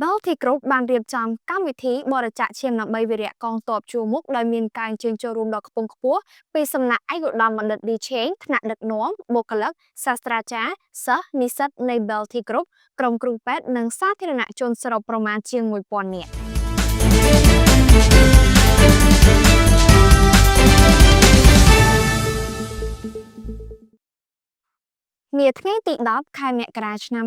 Belty Group បានរៀបចំកម្មវិធីបរិច្ចាគឈាមដើម្បីវីរៈកងទ័ពជួរមុខដោយមានការអញ្ជើញចូលរួមដ៏ខ្ពង់ខ្ពស់ពីសំណាក់ឯកឧត្តមបណ្ឌិតលីឆេងថ្នាក់ដឹកនាំបុគ្គលិកសាស្ត្រាចារ្យសិស្សនិស្សិតនៃ Belty Group ក្រុមគ្រូពេទ្យនិងសាធារណជនសរុបប្រមាណជាង1000នាក់។ នាថ្ងៃទី10ខែមករាឆ្នាំ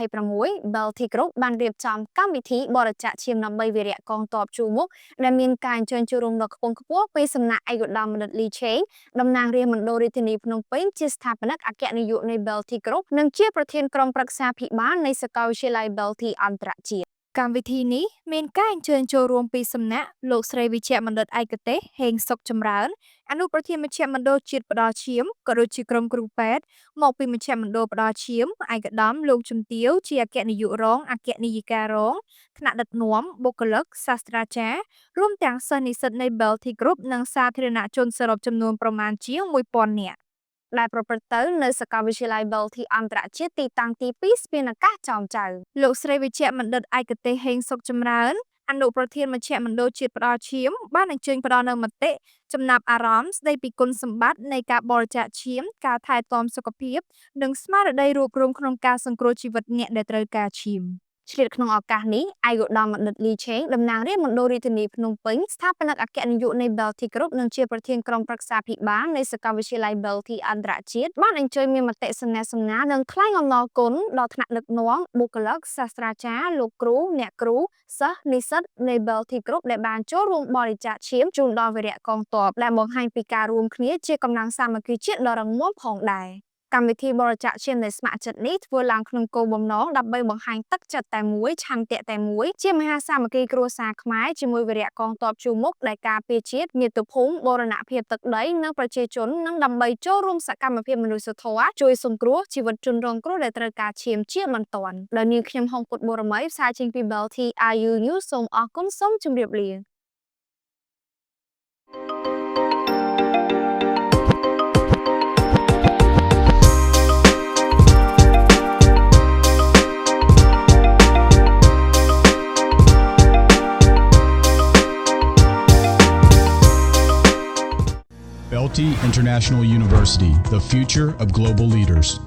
2026 Belty Group បានរៀបចំកម្មវិធីបរិច្ចាគឈាមដើម្បីវីរៈកងទ័ពជួរមុខដែលមានការអញ្ជើញចូលរួមដ៏ខ្ពង់ខ្ពស់ពីសំណាក់ឯកឧត្តមបណ្ឌិតលីឆេងតំណាងរាស្ត្រមណ្ឌលរាជធានីភ្នំពេញជាស្ថាបនិកអគ្គនាយកនៃ Belty Group និងជាប្រធានក្រុមប្រឹក្សាភិបាលនៃសាកលវិទ្យាល័យ Belty អន្តរជាតិ។ កម្មវិធីនេះមានការអញ្ជើញចូលរួមពីសំណាក់លោកស្រីវេជ្ជបណ្ឌិតឯកទេសហេងសុកចម្រើនអនុប្រធានមជ្ឈមណ្ឌលជាតិផ្ដល់ឈាមក៏ដូចជាក្រុមគ្រូពេទ្យមកពីមជ្ឈមណ្ឌលផ្ដល់ឈាមឯកឧត្តមលោកជំទាវជាអគ្គនាយករងអគ្គនាយិការងថ្នាក់ដឹកនាំបុគ្គលិកសាស្ត្រាចារ្យរួមទាំងសិស្សនិស្សិតនៃ Belty Group និងសាធារណជនសរុបចំនួនប្រមាណជាង1000នាក់ដែលប្រព្រឹត្តទៅនៅសាកលវិទ្យាល័យ Belty អន្តរជាតិទីតាំងទី2ស្ពានអាកាសចោមចៅ។ លោកស្រីវេជ្ជបណ្ឌិតឯកទេសហេងសុកចម្រើនអនុប្រធានមជ្ឈមណ្ឌលជាតិផ្ដល់ឈាមបានអញ្ជើញផ្ដល់នូវមតិចំណាប់អារម្មណ៍ស្ដីពីគុណសម្បត្តិនៃការបរិច្ចាគឈាមការថែទាំសុខភាពនិងស្មារតីរួបរួមក្នុងការសង្គ្រោះជីវិតអ្នកដែលត្រូវការឈាម។ ឆ្លៀតក្នុងឱកាសនេះឯកឧត្តមបណ្ឌិតលីឆេងតំណាងរាស្ត្រមណ្ឌលរាជធានីភ្នំពេញស្ថាបនិកអគ្គនាយកនៃ Belty Group និងជាប្រធានក្រុមប្រឹក្សាភិបាលនៃសាកលវិទ្យាល័យ Belty អន្តរជាតិបានអញ្ជើញមានមតិសំណេះសំណាលនិងថ្លែងអំណរគុណដល់ថ្នាក់ដឹកនាំបុគ្គលិកសាស្ត្រាចារ្យលោកគ្រូអ្នកគ្រូសិស្សនិស្សិតនៃ Belty Group ដែលបានចូលរួមបរិច្ចាគឈាមជូនដល់វីរៈកងទ័ពដែលបង្ហាញពីការរួមគ្នាជាកម្លាំងសាមគ្គីជាតិដ៏រឹងមាំផងដែរ។ កម្មវិធីបរិច្ចាគឈាមនៃស្ម័គ្រចិត្តនេះធ្វើឡើងក្នុងគោលបំណងដើម្បីបង្ហាញទឹកចិត្តតែមួយឆន្ទៈតែមួយជាមហាសាមគ្គីគ្រួសារខ្មែរជាមួយវីរៈកងទ័ពជួរមុខដែលការពារជាតិមាតុភូមិបូរណភាពទឹកដីនិងប្រជាជននិងដើម្បីចូលរួមសកម្មភាពមនុស្សធម៌ជួយសង្គ្រោះជីវិតជនរងគ្រោះដែលត្រូវការឈាមជាបន្ទាន់។ដោយនាងខ្ញុំហុងពុតបូរមីផ្សាយចេញពី Belty IU News សូមអរគុណសូមជម្រាបលា។ Belty International University, the future of global leaders.